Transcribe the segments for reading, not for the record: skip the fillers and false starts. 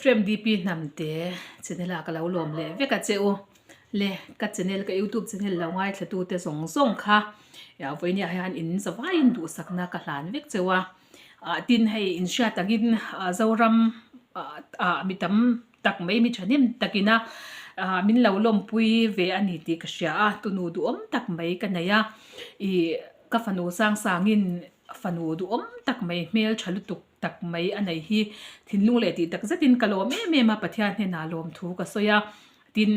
Ephraim DP Hnamte channel ah ka lo lawm leh vek a che u. Le ka channel ka youtube channel lo ngaithla tu te zawng zawng kha vawinia hian in zavaiin duhsakna ka hlan vek cheu a. Tin hei in hriat angin Zoram ah mi tam tak mai mi thahnem takina min lo lawmpui ve a ni tih ka hria a, tunu duhawm tak mai ka nei a. Ih ka fanu Sangsangin fanu duhawm tak mai hmel tha lutuk tak mai a nei hi thinlung leh tih tak zetin ka lawm em em a, Pathian hnenah lawmthu ka sawi a. Tin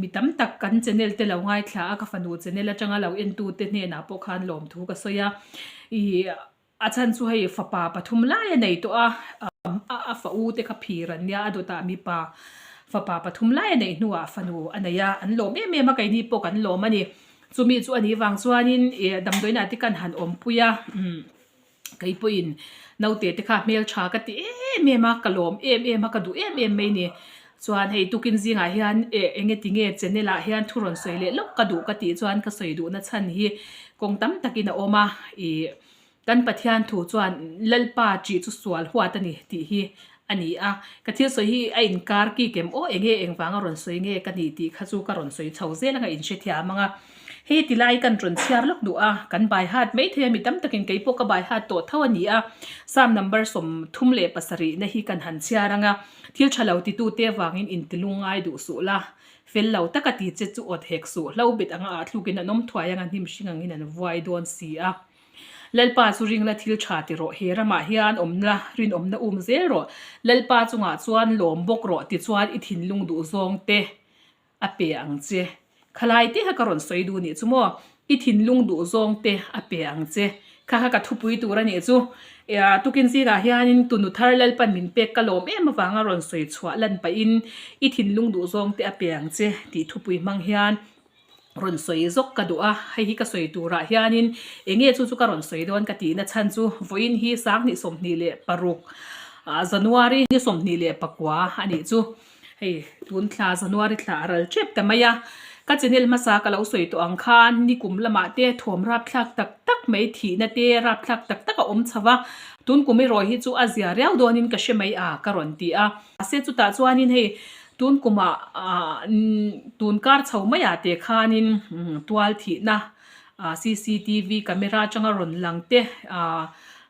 mi tam tak kan channel te lo ngaithla a, ka fanu channel atanga lo entu te hnenah pawh khan lawmthu ka sawi a. Ih A chhan chu hei fapa pathum lai a nei tawh a, a fa u te kha phir an nia, a dawtah mipa fapa pathum lai a neih hnuah fanu a nei a, an lawm em em a, keini pawh kan lawm a ni. Chumi chu a nih vang chuanin ih damdawiinah te kan han awmpui a, kei pawhin naute te kha hmeltha ka ti em em a, ka lawm em em a, ka duh em em mai a ni. Chuan hei tukin zingah hian eh enge tinge channel ah hian thu rawn sawi leh lawk ka duh ka tih chuan ka sawi duhna chhan hi kawng tam takin a awm a, ih kan Pathian thu chuan Lalpa ṭih chu sual huat a ni tih hi a ni a, ka thil sawi hi a inkar ki kem aw enge engvanga rawn sawi nge ka nih tih kha chu ka rawn sawi chho zel anga inhrethiam ang a, hei tilai kan rawn chhiar lawk duh a, kan bai hat mai thei a mi tam takin kei pawh ka bai hat tawh tho a ni a, Psalm number 37 na hi kan han chhiar ang a. Thil tha lo titute avangin intilung ngai duh suh la, fel lo taka ti che chu awt hek suh, hlo bet anga ah thlukin an awm thuai anga hnim hring angin an vuai dawn si a. Lalpa chu ring la thil tha ti rawh, he ramah hian awmna rinawmna um zel rawh, Lalpa chungah chuan lawm bawk rawh tichuan i thinlung duh zawng te a pe ang che. Khalai te kha ka rawn sawi duh nih chu maw? I thinlung duh zawng te a pe ang che. Kha kha ka thupui tur a nih chu. Tukin zingah hianin tunu thar Lalpan min pek ka lawm em avanga rawn sawi chhuah lan pahin i thinlung duh zawng te a pe ang che tih thupui hmang hian rawn sawi zawk ka duh a. Hei hi ka sawi turah hianin eng nge chu chu ka rawn sawi dawn ka tihna chhan chu vawiin hi 2026 January ni 24 a nih chu. Hei tun thla January thla a ral tep ta mai a, ka channel hmasa ka lo sawi tawh ang khan nikum lamah te thawm rapthlak tak tak mai thihna te rapthlak tak tak a awm chho va, tun kum erawh hi chu a zia riau dawnin ka hre mai a ka rawn ti a. Mahse chutah chuanin hei tun kumah tun kar chho maiah te khanin tual thihna cctv camera atanga rawn lang te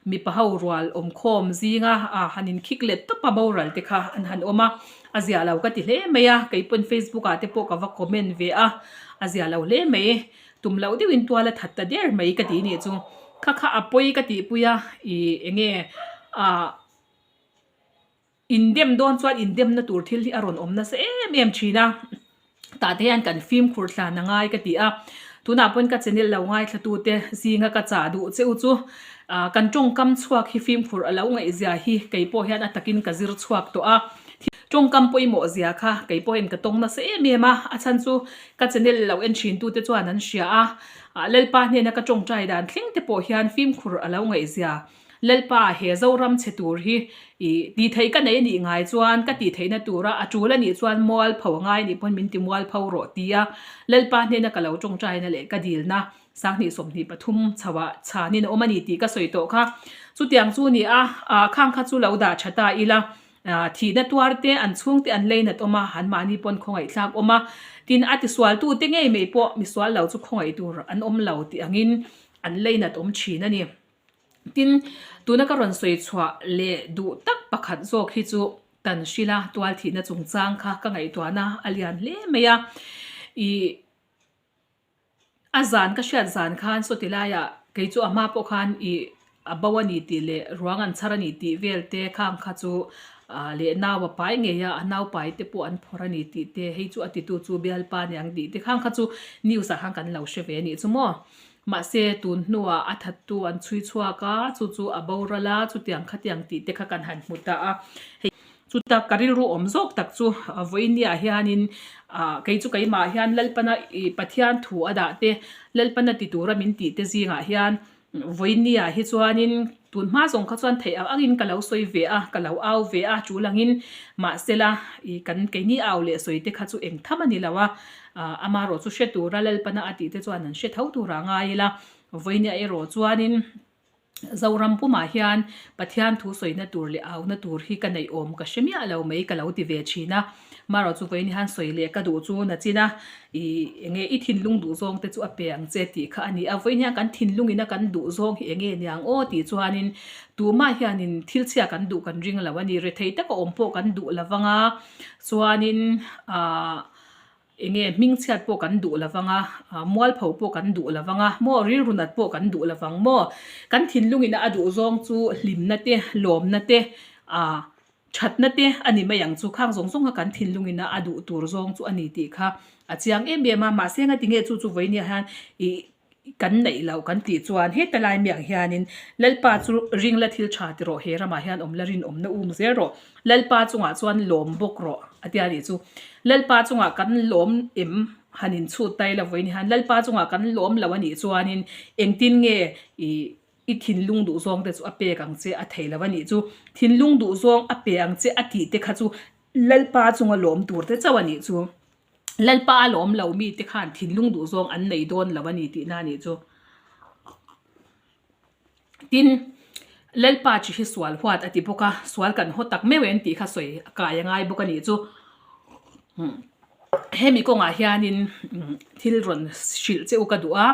mipa ho rual awmkhawm zinga han inkhik let tawp a boral te kha an han awm a, a zia lo ka ti hle mai a, kei pawn facebook ah te pawh ka va comment ve a, a zia lo hle mai, tum loh deuhin tual a that ta der mai ka ti nih chu, kha kha a pawi ka tihpui a, ih enge ah. Indem dawn chuan indemna tur thil hi a rawn awm nasa em em thin a, tah te hian kan fimkhur tlan a ngai ka ti a, tunah pawn ka channel lo ngaithlatute zinga ka chah duh che u chu kan tawngkam chhuak hi fimkhur a lo ngaihzia hi kei pawh hian a takin ka zir chhuak tawh a, tawngkam pawimawh zia kha kei pawhin ka tawng nasa em em a, a chhan chu ka channel lo en thin tute chuan an hria a, Lalpa hnena ka tawngtai dan thleng te pawh hian fimkhur a lo ngaihzia Lalpa, he Zoram chhe tur hi i tih theih ka nei a nih ngai chuan ka tih theihna tura a tul a nih chuan mualpho a ngai a nih pawn min ti mualpho rawh ti a Lalpa hnena ka lo tawngtaina leh ka dilna 2023 chhoah chhanin a awm a ni tih ka sawi tawh kha. Chutiang chu ni a, khang kha chu lo dah tha ta ila, thihna tuar te an chhungte an leinat awm a, anmahni pawn khawngaihthlak awm a, tin a tisualtute ngei mai pawh misual lo chu khawngaih tur an awm lo tih angin an leinat awm thin a ni. Tin, tuna ka rawn sawi chhuah leh duh tak pakhat zawk hi chu tan hrila tual thihna chungchang kha ka ngaihtuahna a lian hle mai a. Ih, a zan ka hriat zan khan sawti laiah kei chu a hma pawh khan ih a bo a ni tih leh ruang an chhar a ni tih vel te khang kha chu ah leh nau a pai ngei a, a nau pai te pawh an phawrh a ni tih te, hei chu a titu chu bialpa aniang tih te khang kha chu news ah khan kan lo hre ve a nih chu maw. Mahse, tun hnuah a thattu an chhui chhuak a, chu chu a boral a, chutiang khatiang tih te kha kan han hmu ta a. Hei, chuta ka rilru awm zawk tak chu vawinia hianin kei chu keimah hian Lalpana ih Pathian thu a dah te, Lalpana ti tura min tih te zingah hian vawinia hi chuanin tun hma zawng kha chuan theih ang angin ka lo sawi ve a, ka lo au ve a, tul angin mahsela ih kan keini au leh sawi te kha chu eng tham a ni lo a. Amaherawh chu hre tura Lalpana a tih te chuan an hre tho tura ngai ila, vawinia erawh chuanin Zoram pumah hian Pathian thu sawina tur leh auna tur hi ka neih awm ka hre miah lo mai ka lo ti ve thin a. Marawh chu vawiin hian sawi leh ka duh chu na chin a, ih enge i thinlung duh zawng te chu a pe ang che tih kha a ni a. Vawiin hian kan thinlung ina kan duh zawng hi enge niang aw tih chuanin tumah hianin thil chhia kan duh kan ring lo a ni. Rethei taka awm pawh kan duh lo vang a, chuanin aah Enge hmingchhiat pawh kan duh lo vang a, mualpho pawh kan duh lo vang a, maw rilru nat pawh kan duh lo vang maw? Kan thinlungin a duh zawng chu hlimna te, lawmna te, ah thatna te a ni mai ang chu. Khang zawng zawng kha kan thinlungin a duh tur zawng chu a ni tih kha a chiang em em a. Mahse ngatinge chu chu vawinia hian ih kan neih loh kan tih chuan heta lai miang hianin Lalpa chu ring la thil tha ti rawh, he ramah hian awm la rinawmna um zel rawh, Lalpa chungah chuan lawm bawk rawh a tia nih chu. Lalpa chungah kan lawm em han inchhut tai la vawiin hian Lalpa chungah kan lawm lo a nih chuanin engtin nge ih i thinlung duhzawng te chu a pek ang che a thei lo a nih chu. Thinlung duhzawng a pe ang che a tih te kha chu Lalpa chunga lawm tur te chauh a nih chu. Lalpa a lawm lo mite khan thinlung duh zawng an nei dawn lo a ni tihna a nih chu. Tin, Lalpa chi hi sual huat a ti bawk a, sual kan haw tak meuh em tih kha sawi a kai a ngai bawk a nih chu. Hemi kawngah hianin thil rawn hrilh che u ka duh a,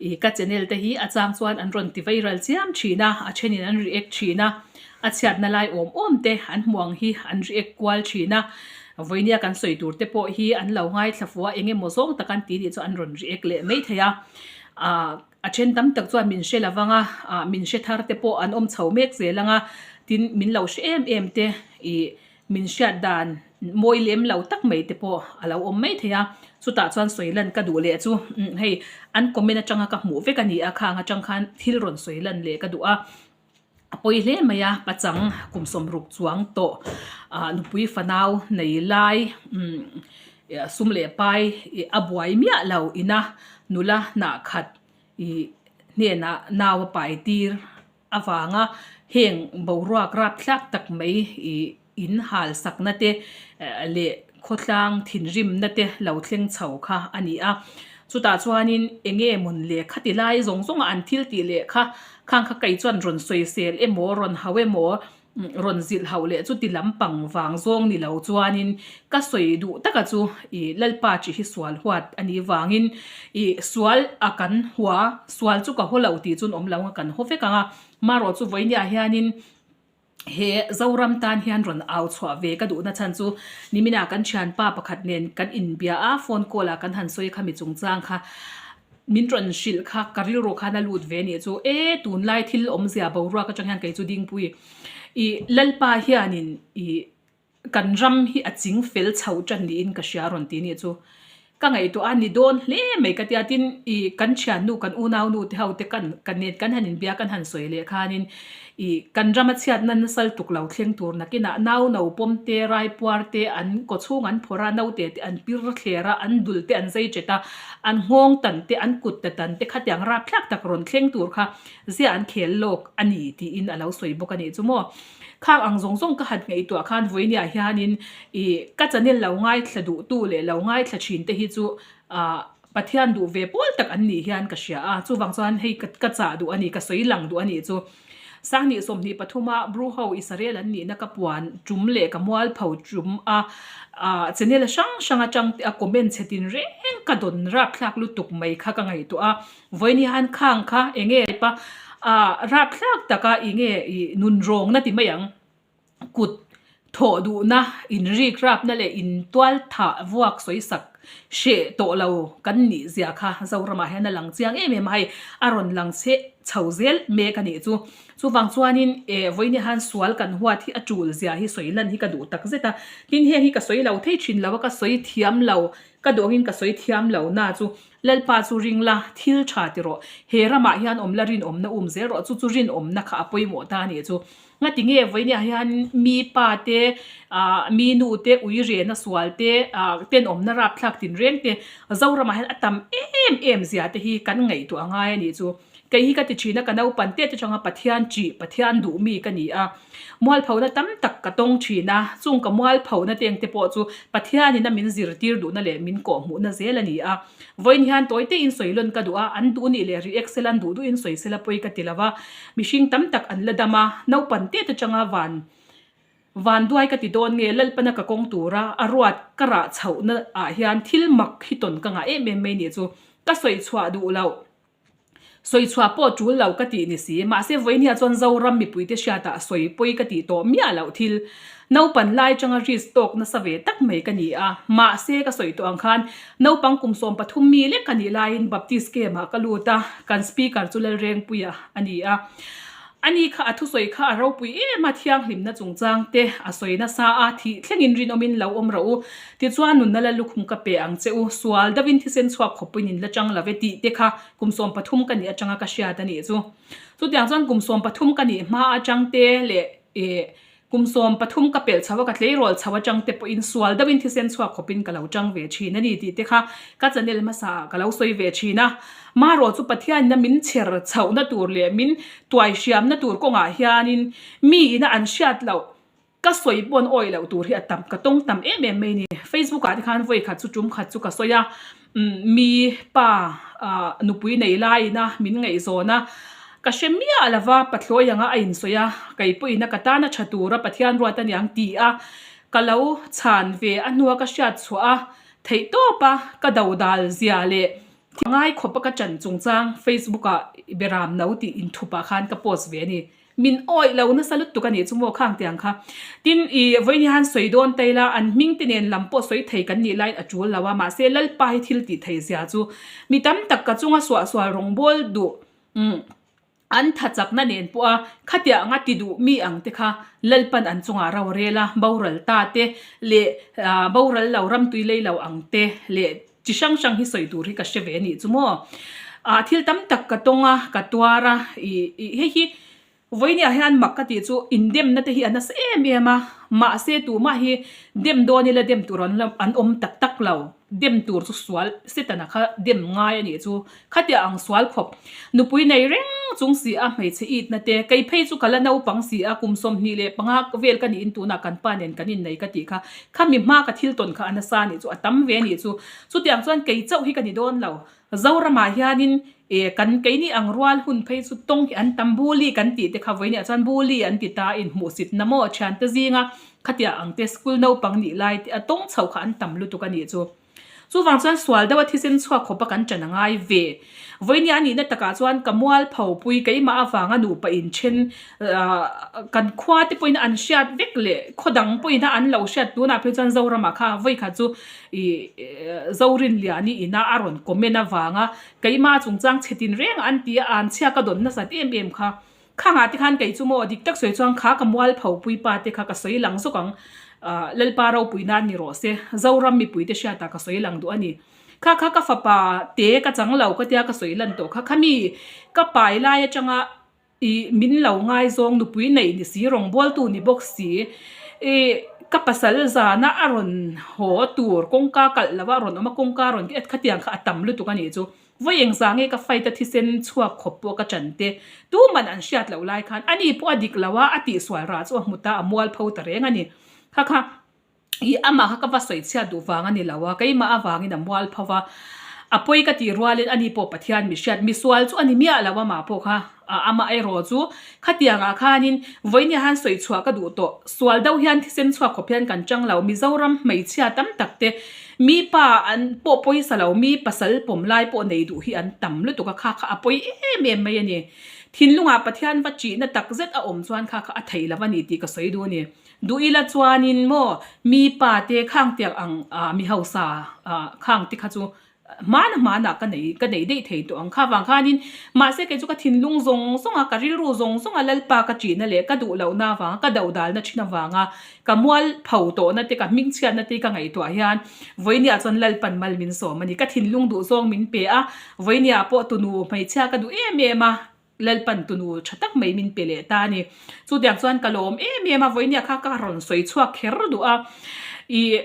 ih ka channel te hi a chang chuan an rawn ti viral chiam thin a, a thenin an react thin a, a chhiatna lai awm awm te an hmu ang hi an react kual thin a. Vawinia kan sawi tur te pawh hi an lo ngaithla fuh a, eng emaw zawng tak an ti nih chu an rawn react leh mai thei a. Ahh a then tam tak chuan min hre lo vang a, ahh min hre thar te pawh an awm chho mek zel ang a, tin min lo hre em em te ih min hriat dan mawi lem lo tak mai te pawh a lo awm mai thei a. Chutah chuan sawi lan ka duh leh chu hei an comment atanga ka hmuh vek a ni a, khang atang khan thil rawn sawi lan leh ka duh a. A pawi hle mai a, pachang kum sawmruk chuang tawh ah nupui fanau nei lai umm sum leh pai ih a buai miah lo ina nula hnah khat ih hnenah nau a pai tir avanga heng boruak rapthlak tak mai ih in hal sakna te leh khawtlang thinrimna te lo thleng chho kha a ni a. Chutah chuanin eng nge mawn le khati lai zawng zawnga an thil tih leh kha khang kha kei chuan rawn sawisel emaw rawn hau emaw rawn zilh hauh leh chuti lampang vang zawng ni lo chuanin ka sawi duh taka chu ih Lalpa chi hi sual huat a nih vangin ih sual a kan hua sual chu ka haw lo tih chuan awm lo ang a kan haw vek ang a marawh chu vawinia hianin He Zoram tan hian rawn au chhuah ve ka duhna chhan chu niminah kan thianpa pakhat nen kan inbia a, phone call ah kan han sawi kha mi chungchang kha min rawn hrilh kha ka rilru khan a lut ve nih chu e tunlai thil awmzia boruak atang hian kei chu dingpui ih Lalpa hianin ih kan ram hi a ching fel chho tan niin ka hria rawn ti nih chu. Ka ngaihtuah a ni dawn hle mai ka tia tin ih kan thiannu kan unaunu te ho te kan ka nen kan han inbia kan han sawi leh khanin ih kan rama chhiatna nasal tuk lo thleng tur nakinah nau no pawm te raipuar te an kaw chhung an phawrh a naute te an pir thler a an dul te an zai chet a an nghawng tan te an kut ta tan te khatiang rapthlak tak rawn thleng tur kha zia an khel lawk a ni tiin a lo sawi bawk a nih chu maw. Khang ang zawng zawng ka han ngaihtuah khan vawinia hianin ih ka channel lo ngaithla duhtu leh lo ngaithla thin te hi chu ah Pathian duh ve pawl tak an nih hian ka hria a, chuvang chuan hei ka ka chah duh a ni, ka sawi lang duh a nih chu. Sanghnih 23 a Bru ho Israel an nihna ka puan tum leh ka mualpho tum a, ah channel hrang hrang atang te a comment chhe tin reng ka dawn rapthlak lutuk mai kha ka ngaihtuah a. Vawiin hian khang kha eng nge pa ah rapthlak taka eng nge ih nun rawngna ti mai ang kut thawh duhna in rik rapna leh in tual thah vuak sawi sak hreh tawh lo kan nih zia kha Zoramah hian a lang chiang em em a hei a rawn lang chhe chho zel mek a nih chu. Chuvang chuanin eh vawiin hian sual kan huat hi a tul zia hi sawi lan hi ka duh tak zet a tin heng hi ka sawi lo thei thin lo a ka sawi thiam lo ka duh angin ka sawi thiam lo na chu Lalpa chu ring la, thil tha ti rawh. He ramah hian awm la rinawmna um zel rawh. Chu chu rinawmna kha a pawimawh ta a nih chu. Ngati nge vawinia hian mi pa te, ah mi nu te, ui rena sual te, ah tenawmna rapthlak tinreng te Zoramah hian a tam em em zia te hi kan ngaihtuah a ngai a nih chu. Kei hi ka ti thin a, ka naupan tete atanga Pathian ṭih, Pathian duh mi ka ni a. Mualphona tam tak ka tawng thin a, chung ka mualphona te engte pawh chu Pathianin a min zirtir duhna leh min kawhhmuhna zel a ni a. Vawiin hian tawi tein sawi lawn ka duh a, an duh nih leh react sela an duh duhin sawi sela pawi ka ti lo va. Mihring tam tak an la dam a, naupan tete atanga van vanduai ka ti dawn nge Lalpana ka kawng tura a ruat ka rah chhohna ah hian thil mak hi tawn ka ngah em em mai nih chu ka sawi chhuah duh loh. Sawi chhuah pawh tul lo ka tih ni si. Mahse vawinia chuan Zoram mipuite hriatah sawi pawi ka tih tawh miah loh thil. Naupan lai atanga risk tawk nasa ve tak mai ka ni a. Mahse ka sawi tawh ang khan naupang kum 13 mi lek ka nih laiin Baptist camp ah ka lut a, kan speaker chu Lalrengpuia a ni a. Ani kha a thusawi kha a ropui em a, thianghlimna chungchang te a sawi nasa a, thih thlengin rinawmin lo awm rawh u, tichuan nunna la lukhum ka pe ang che u, sual deuhin thisen chhuak khawpuiin in la chang lo e tih te kha kum 13 ka nih atanga ka hriat a nih chu. Chutiang chuan kum 13 ka nih hma atang te leh ih Kum 13 ka pelh chho a, ka tleirawl chho atang te pawhin sual deuhin thisen chhuak khawpin ka lo tang ve thin a ni tih te kha ka channel hmasa ah ka lo sawi ve thin a. Marawh chu Pathianina min chher chhohna tur leh min tuai hriamna tur kawngah hianin mi ina an hriat loh ka sawi pawn awih loh tur hi a tam ka tawng tam em em mai a ni. Facebook ah te khan vawi khat chu tum khat chu ka sawi a, Mi pa nupui nei laiin a min ngaihzawn a, ka hre miah lo va, pathlawi anga a insawi a, kei pawhin a ka tana tha tura Pathian ruat a niang ti a, ka lo chhan ve a hnua ka hriat chhuah a, theih tawp a ka dodal zia leh ngai khawp a ka chan chungchang Facebook ah Beram no tih inthup ah khan ka post ve a ni. Min awih lo nasa lutuk a nih chu maw khang tiang kha. Tin, i vawiin hian sawi dawn ta ila, an hming te nen lam pawh sawi thei kan nih laiin a tul lo a, mahse Lalpa hi thil tih thei zia chu mi tam tak ka chunga suahsual rawngbâwl duh an tha chakna nen pawha khatiang anga ti duh mi ang te kha Lalpan an chungah ro a rel a, boral ta te leh boral lo ramtui lei lo ang te leh chi hrang hrang hi sawi tur hi ka hre ve a nih chu maw. Ah thil tam tak ka tawng a, ka tuar a, ih ih hei hi vawinia hian mak ka tih chu indemna te hi a nasa em em a, mahse tumah hi dem dawn ila dem tur an la an awm tak tak lo, dem tur chu sual Setana kha dem ngai a nih chu. Khatiah ang sual khawp. Nupui nei reng chung si a hmeichhe itna te, kei phei chu ka la naupang si a, kum 25 vel ka niin tunah kan pa nen kan innei ka tih kha, khami hma ka thil tawn kha a nasa a nih chu, a tam ve a nih chu. Chutiang chuan kei chauh hi ka ni dawn lo. Zoramah hianin e kan keini ang rual hun phei chu tawng hi an tam bully kan tih te kha vawiinah chuan bully an ti ta inhmuhsitna maw thiante zinga khatiah ang te school naupang nih lai te a tawng chhoh kha an tam lutuk a nih chu. Chuvang chuan sual deuha thisen chhuak khawpa kan ṭan a ngai ve. Vawinia a nihna takah chuan ka mualpho pui keimah avanga nupa inthen kan khua te pawhin an hriat vek leh khaw dang pawhin an lo hriat tunah phei chuan Zoramah kha vawikhat chu ih Zorinliani ina a rawn comment avanga keimah chungchang chhe tin reng an ti a, an chhia ka dawn nasat em em kha. Khangah te khan kei chu maw dik tak sawi chuan kha ka mualpho pui pa te kha ka sawi lang zawk ang. Ahh Lalpa ropui nan ni rawh se. Zoram mipui te hriatah ka sawi lang duh a ni. Kha kha ka fapa te ka chang lo ka tia ka sawi lan tawh kha. Khami ka pai lai atanga ih min lo ngaizawng nupui neih ni si rawngbawltu ni bawk si ih ka pasal zana a rawn haw tur kawngka kalh lova a rawn awm a kawngka rawn khatiang kha a tam lutuk a nih chu. Vawi engzah nge ka fight a thisen chhuak khawp pawh ka chan te? Tuman an hriat loh lai khan ani pawh a dik lo a, a tihsual rah chu a hmu ta, a mual pho ta reng a ni. Kha kha i amah kha ka va sawi chhiat duh vang a ni lo a, keimah avangin a mual pho va, a pawi ka tih rualin ani pawh Pathian mi hriat, misual chu a ni miah lo amah pawh kha. Amah erawh chu khatiangah khanin vawinia han sawi chhuah ka duh tawh. Sual deuh hian thisen chhuak khawp hian kan chang lo. Mizoram hmeichhia tam tak te mi pa an pawh pawisa lo, mi pasal pawm lai pawh nei duh hi an tam lutuk a, kha kha a pawi em em mai a ni. Thinlungah Pathian va chihna tak zet a awm chuan kha kha a theih lo a ni tih ka sawi duh a ni. Duh ila chuanin maw mi pa te khang tiang ang mi hausa khang te kha chu Hmana hmanah ka nei ka nei daih thei tawh ang kha vang khanin mahse kei chu ka thinlung zawng zawng a ka rilru zawng zawng a Lalpa ka ṭihna leh ka duh lohna avanga ka doh dalna ṭhin avanga ka mual pho tawhna te ka hmingchhiatna te ka ngaihtuah hian vawinia chuan Lalpan mal min sawm a ni ka thinlung duh zawng min pe a vawinia pawh tunu hmeichhia ka duh em em a Lalpan tunu ṭha tak mai min pe leh ta a ni chutiang chuan ka lawm em em a vawinia kha ka rawn sawi chhuak kher duh a ih.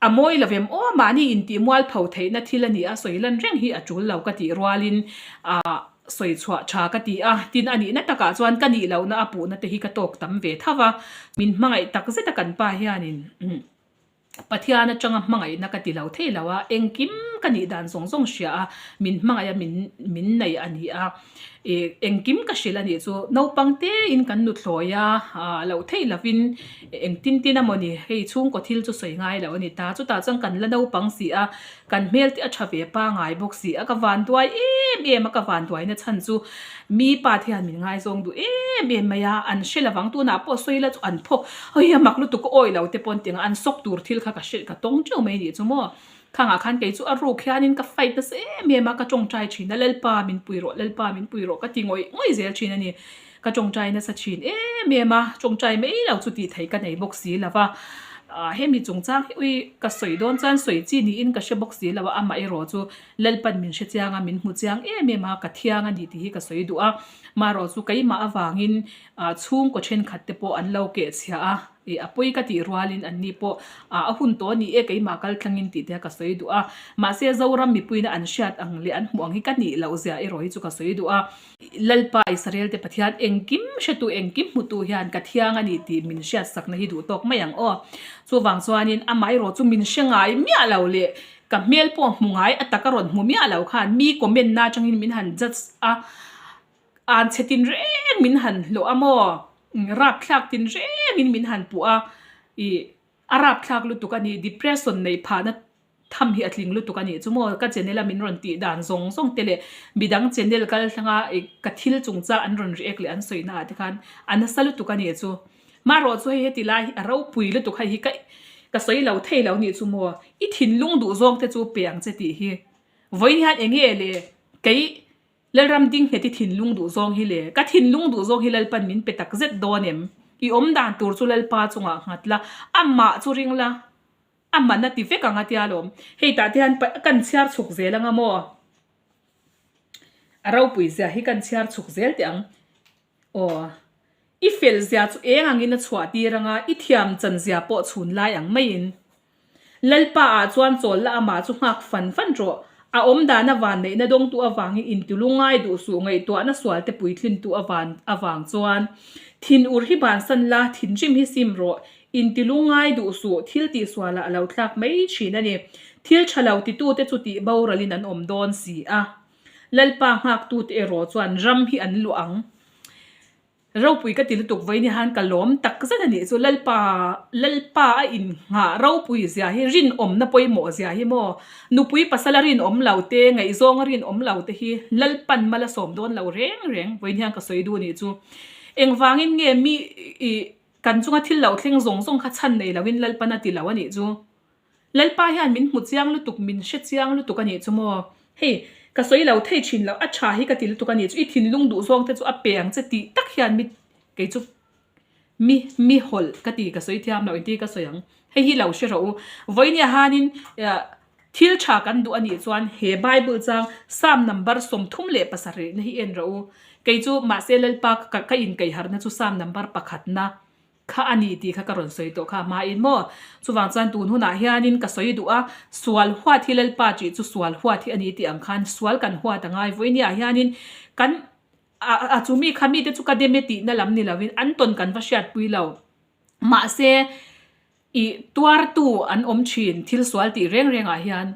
A mawi lo em aw, mahni intih mualpho theihna thil a ni a, sawi lan reng hi a tul lo ka tih rualin ah Sawi chhuah tha ka ti a, tin a nihna takah chuan ka nih lohna a puhna te hi ka tawk tam ve tho va, min hmangaih tak zet a kan pa hianin Pathian atanga hmangaihna ka ti lo thei lo a, engkim ka nih dan zawng zawng hria a, min hmangaih a min min nei a ni a, ih engkim ka hrilh a nih chu naupang tein kan nuthlawi a, ah loh theih lovin engtin tin a mawni hei chhungkaw thil chu sawi ngai lo a ni ta, chutah chuan kan la naupang si a. Kan hmel te a tha ve pangai bawk si a, ka vanduai em em a, ka vanduaina chhan chu mi pa te hian min ngaizawng duh em em mai a, an hre lovang tunah pawh sawi la chu an phawk hei a mak lutuk ka awi lo te pawh an ti ang a, an sawk tur thil kha ka hre ka tawng teuh mai nih chu maw. Khangah khan kei chu a ruk hianin ka fight nasa em em a, ka tawngtai thin a, Lalpa min pui rawh, Lalpa min pui rawh ka ti ngawih ngawih zel thin a ni. Ka tawngtai nasa thin em em a, tawngtai mai lo chu tih theih ka nei bawk si lo va, ah hemi chungchang hi ui ka sawi dawn chuan sawi chi niin ka hre bawk si lo a, amah erawh chu Lalpan min hre chiang a, min hmu chiang em em a, ka thiang a ni tih hi ka sawi duh a, marawh chu keimah avangin ah chhungkaw thenkhat te pawh an lo keh chhia a, ih a pawi ka tih rualin an ni pawh ah a hun tawh a ni e keimah kal tlangin tih te ka sawi duh a, mahse Zoram mipuiin an hriat ang leh an hmuh ang hi ka nih loh zia erawh hi chu ka sawi duh a. Lalpa Israel te Pathian engkim hretu engkim hmutu hian ka thiang a ni tih min hriatsakna hi duh tawk mai ang aw. Chuvang chuanin amaherawh chu min hre ngai miah lo leh ka hmel pawh hmu ngai a taka rawn hmu miah lo khan mi comment na atangin min han judge a, an chhe tin reng min han hlawh a maw, rapthlak tin rengin min han puh a, ih a rapthlak lutuk a ni, depression neih phahna Tham hi a tling lutuk a nih chu maw? Ka channel a min rawn tih dan zawng zawng te leh midang channel kal thlanga ka thil chungchang an rawn react leh an sawi naah te khan a nasa lutuk a nih chu. Marawh chu hei heti lai hi a ropui lutuk hei hi ka ka sawi lo thei lo nih chu maw? I thinlung duh zawng te chu pe ang che tih hi. Vawiin hian eng nge le kei Lalram ding nghet i thinlung duh zawng hi le, ka thinlung duh zawng hi Lalpan min pe tak zet dawn em? I awm dan tur chu Lalpa chungah nghat la, amah chu ring la. A man a ti vek ang a tia lawm. Hei tah te hian kan chhiar chhuk zel anga maw? A ropui zia hi kan chhiar chhuk zel teh ang. Aw. I fel zia chu eng angin a chhuah tir anga, i thiam chan zia pawh chhun lai ang maiin. Lalpa ah chuan chawl la amah chu nghak fan fan rawh. A awm dana vanneihna dawngtu avangin intulung ngai duh suh ngaihtuahna sualte puitlintu avan avang chuan. Thin ur hi bansan la, thinrim hi sim rawh. Inti lungngai duh suh, thil tihsualah a lo tlak mai thin a ni. Thil tha lo titute chu tih boralin an awm dawn si a. Lalpa nghaktute erawh chuan ram hi an luah ang. Ropui ka ti lutuk vawi ni han ka lawm tak zet a nih chu Lalpa Lalpa a innghah ropui zia hi rinawmna pawimawh zia hi maw nupui pasal a rinawm lo te ngaihzawng a rinawm lo te hi Lalpan mal a sawm dawn lo reng reng vawi ni hian ka sawi duh a nih chu. Engvangin nge mi ih Kan chunga thil lo thleng zawng zawng kha chhan nei loin Lalpan a ti lo a nih chu. Lalpa hian min hmu chiang lutuk, min hre chiang lutuk a nih chu maw. Hei, ka sawi lo thei thin lo, a tha hi ka ti lutuk a nih chu, i thinlung duh zawng te chu a pe ang che tih tak hian mi kei chu mi mi hawlh ka ti, ka sawi thiam lo engtin ka sawi ang. Hei hi lo hre rawh u. Vawinia hanin thil tha kan duh a nih chuan he Bible chang Psalm number 37 na hi en rawh u. Kei chu mahse Lalpa ka ka inkaihharna chu Psalm number pakhatna kha a ni tih kha ka rawn sawi tawh kha hmain maw. Chuvang chuan tun hunah hianin ka sawi duh a, sual huat hi Lalpa tih chu sual huat hi a ni tih ang khan sual kan huat a ngai. Vawinia hianin kan a a chumi kha mite chu ka dem e tihna lam ni lovin an tawn kan va hriatpui lo. Mahse, i tuartu an awm thin thil sual tih reng rengah hian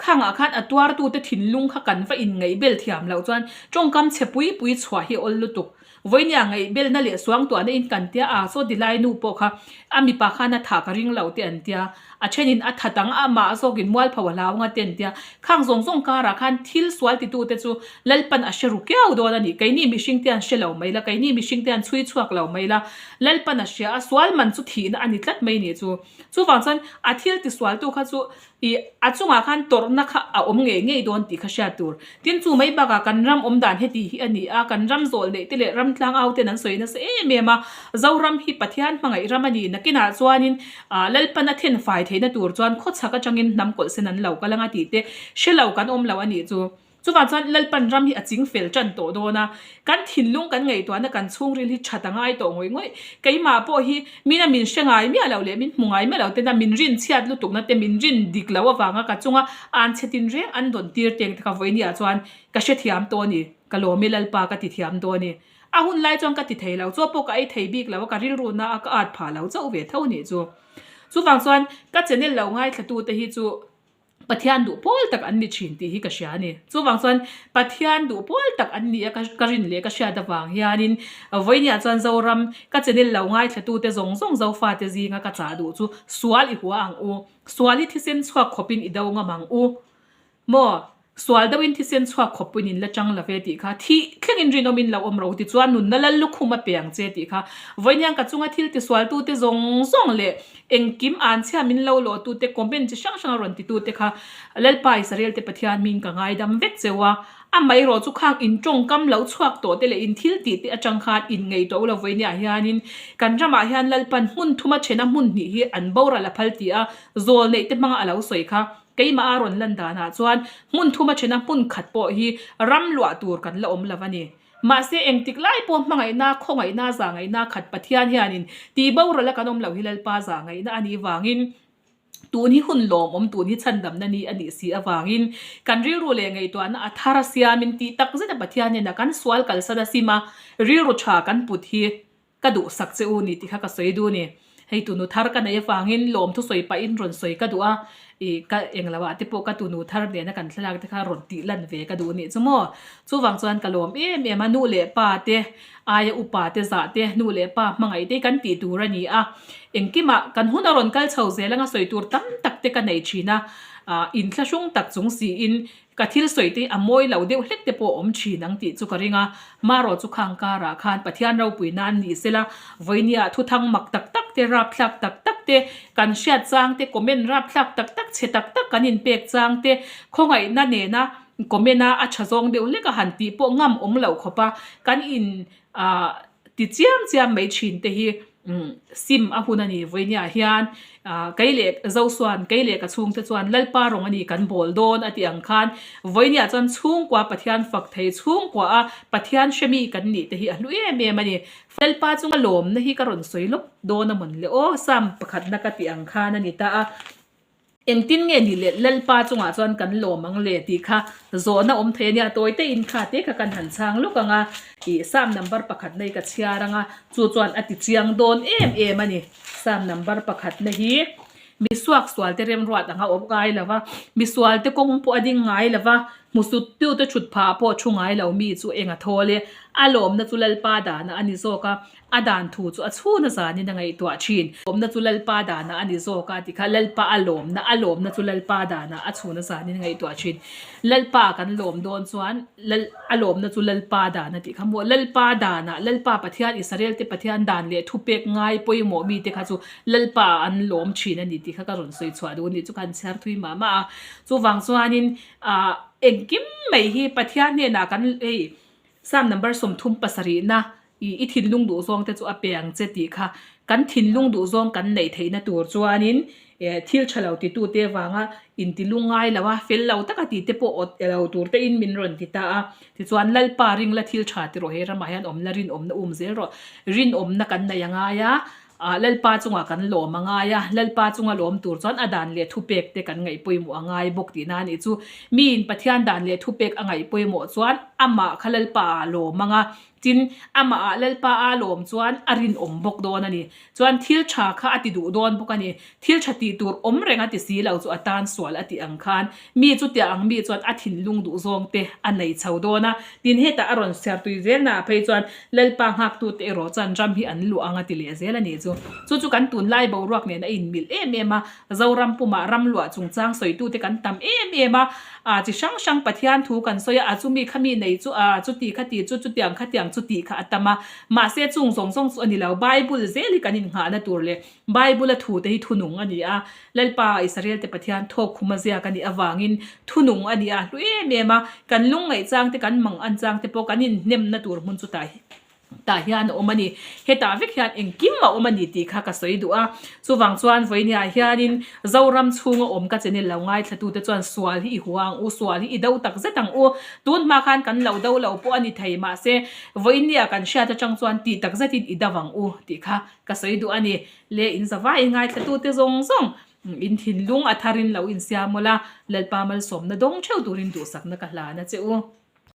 khangah khan a tuartute thinlung kha kan va inngaihbel thiam loh chuan tawngkam chhe pui pui chhuah hi a awl lutuk. Vawinia ngaihbelna leh suangtuahna in kan tia a, saw tilai nu pawh kha a mipa khan a thah ka ring lo te an tia, a thenin a that ang a, amah zawkin mualpho a hlau anga te an tia. Khang zawng zawng karah khan thil sual titute chu Lalpan a hre ru kiau dawn a ni. Keini mihringte an hre lo mai la, keini mihringte an chhui chhuak lo mai la. Lalpan a hria a, sual man chu thihna a ni tlat mai ni chu. Chuvang chuan a thil tisualtu kha chu ih a chungah khan tawrhna kha a awm ngei ngei dawn tih kha hriat tur. Tin chu mai bakah kan ram awm dan heti hi a ni a, kan ram zawh neih te leh ram tlang au ten an sawi nasa em em a, Zoram hi Pathian hmangaih ram a ni. Nakinah chuanin ah Lalpan a then fai theihna tur chuan khawchhak atangin hnam kawlh sen an lo kal anga tih te hre lo kan awm lo a nih chu. Chuvang chuan Lalpan ram hi a ching fel tan tawh dawn a, kan thinlung kan ngaihtuahna kan chhungril hi that a ngai tawh ngawih ngawih. Keimah pawh hi mina min hre ngai miah lo leh min hmu ngai miah lo tena min rin chhiat lutukna te min rin dik loh avanga ka chunga an chhe tin reng an dawn tir teng te kha vawinia chuan ka hrethiam tawh a ni. Ka lawm i Lalpa ka ti thiam dawn a ni. A hun lai chuan ka ti thei lo, chaw pawh ka ei thei bik lo a, ka rilru na a ka at phah lo chauh ve tho nih chu. Chuvang chuan ka channel lo ngaithlatute hi chu Pathian duh pawl tak an ni thin tih hi ka hria a ni. Chuvang chuan Pathian duh pawl tak an ni a ka rin leh ka hriat avang hianin vawinia chuan Zoram ka channel lo ngaithlatute zawng zawng Zofate zinga ka chah duh chu sual i hua ang u, sual hi thisen chhuak khawpin i do ngam ang u. Maw? Sual deuhin thisen chhuak khawp puiin in la chang lo ve tih kha thih thlengin rinawmin lo awm ro tichuan nunna lal lukhum a pe ang che tih kha vawiin ka chunga thil tisualtute zawng zawng leh engkim anchhia min lo lawhtute comment chi hrang hrang a rawn titute kha Lalpa Israel te Pathian hming ka ngaidam vek cheu a, amaherawh chu khang in tawngkam lo chhuak tawh te leh in thil tih te atang khan in ngei tawh lo vawiin hianin kan ramah hian Lalpan hmun thuma thena hmun hnih hi an boral a phal ti a zawl neih te hmanga a lo sawi kha Keimah a rawn lan danah chuan hmun thuma thena hmun khat pawh hi ram luah tur kan la awm lo a ni. Mahse, engtik lai pawh hmangaihna, khawngaihna, zahngaihna khat Pathian hianin tih boral a kan awm loh hi Lalpa zahngaihna a nih vangin tun hi hun lawmawm, tun hi chhandamna ni a nih si avangin kan rilru leh ngaihtuahna a thar a siamin tih tak zeta Pathian hnenah kan sual kalsan a sim a, rilru tha kan put hi Ka duhsak che u ni tih kha ka sawi duh ni. Hei tunu thar ka neih avangin lawmthu sawi pahin rawn sawi ka duh a, ih ka englo ah te pawh ka tunu thar nena kan thlalak te kha rawn tih lan ve ka duh nih chu maw. Chuvang chuan ka lawm em em a, nu leh pa te aia upa te zah te, nu leh pa hmangaih te hi kan tih tur a ni a. Engkimah kan hun a rawn kal chho zel anga sawi tur tam tak te ka nei thin a, ah inthlahrung tak chung siin Ka thil sawi te hi a mawi lo deuh hlek te pawh a awm thin ang tih chu ka ring a, marawh chu khang karah khan Pathian ropui nan ni sela, vawinia thuthang mak tak tak te, rapthlak tak tak te, kan hriat chang te, comment rapthlak tak tak, chhe tak tak kan inpek chang te, khawngaihna nena comment a a tha zawng deuh hlek a han tih pawh ngam awm loh khawp a, kan in ah ti chiam chiam mai thin te hi sim a hun a ni. Vawinia hian kei leh Zosuan, kei leh ka chhungte chuan Lalpa rawng a ni kan bawl dawn a tih ang khan Vawinia chuan chhungkua Pathian fak thei chhungkua a Pathian hremi kan nih te hi a hlu em em a ni. Lalpa chunga lawmna hi ka rawn sawi lawk dawn a mawn le aw, Psalm pakhatna ka tih ang khan a ni ta a. Engtin nge ni le Lalpa chungah chuan kan lawm ang le tih kha zawhna awm thei a nia, tawi te in kha te kha kan han chhang lawk ang a, ih Psalm number pakhat na hi ka chhiar ang a, chu chuan a ti chiang dawn em em a ni. Psalm number pakhat na hi mi suaksual te remruat ang a awm ngai lo va, misual te kawng pawh a ding ngai lo va, hmusut tu te thut phah pawh thu ngai lo mi chu eng a thawl e, a lawmna chu Lalpa dahna a ni zawk a, A dan thu chu a chhun a zanin a ngaihtuah thin. Lawmna chu Lalpa danah a ni zawk a ti kha. Lalpa a lawmna, a lawmna chu Lalpa danah a chhun a zanin a ngaihtuah thin. Lalpa kan lawm dawn chuan Lal, a lawmna chu Lalpa dan a tih kha maw. Lalpa danah, Lalpa Pathian, Israel te Pathian dan leh thupek ngai pawimawh mite kha chu Lalpa ah an lawm thin a ni tih kha ka rawn sawi chhuah duh a nih chu ka han chhiar thui mah mah a. Chuvang chuanin, ah, engkim mai hi Pathian hnenah kan hei Psalm number 30 pasarihna I i thinlung duhzawng te chu a pe ang che tih kha kan thinlung duhzawng kan neih theihna tur chuanin eh thil tha lo titute avanga intilung ngai lo a, fel lo taka tih te pawh awt lo tur te in min rawn ti ta a. Tichuan Lalpa ring la thil tha ti rawh he ramah hian awmna rinawmna um zel rawh. Rinawmna kan nei a ngai a, ah Lalpa chungah kan lawm a ngai a, Lalpa chunga lawm tur chuan a dan leh thupek te kan ngaih pawimawh a ngai bawk tihna a nih chu. Miin Pathian dan leh thupek a ngaih pawimawh chuan amah kha Lalpa ah lawm ang a, Tin, amah ah Lalpa a lawm chuan a rinawm bawk dawn a ni. Chuan thil tha kha a ti duh dawn bawk a ni. Thil tha tih tur awm reng a ti si lo chu a tan sual a tih ang khan mi chutiang ang mi chuan a thinlung duh zawng te a nei chho dawn a. Tin, hetah a rawn chhiar tui zel naah phei chuan Lalpa nghaktute erawh chuan ram hi an luah ang a ti leh zel a nih chu. Chu chu kan tunlai boruak nen a inmilh em em a. Zoram pumah ram luah chungchang sawitute kan tam em em a, a chi hrang hrang Pathian thu kan sawi a, a chumi khami nei chu a chuti khati chu chutiang khatiang chu tih kha a tam a, mahse chung zawng zawng chu a ni lo, Bible zel hi kan innghahna tur leh Bible a thute hi thunung a ni a, Lalpa Israel te Pathian thawk khuma ziak a nih avangin thunung a ni a, hlu em em a, kan lungngaih changte kan mang an changte pawh kan inhnemna tur hmun chutah hi. Tah hian a awm a ni. Hetah vek hian engkim a awm a ni tih kha ka sawi duh a. Chuvang chuan vawinia hianin Zoram chhunga awm ka channel lo ngaithlatute chuan sual hi i hua ang u, sual hi i do tak zet ang u. Tun hma khan kan lo do lo pawh a ni thei mahse vawinia kan hriat atang chuan tih tak zetin i do ang u tih kha ka sawi duh a ni. Le in zavai ngaithlatute zawng zawng in thinlung a tharin lo insiam mawlh a, Lalpa malsawmna dawng theuh turin duhsakna ka hlan a che u.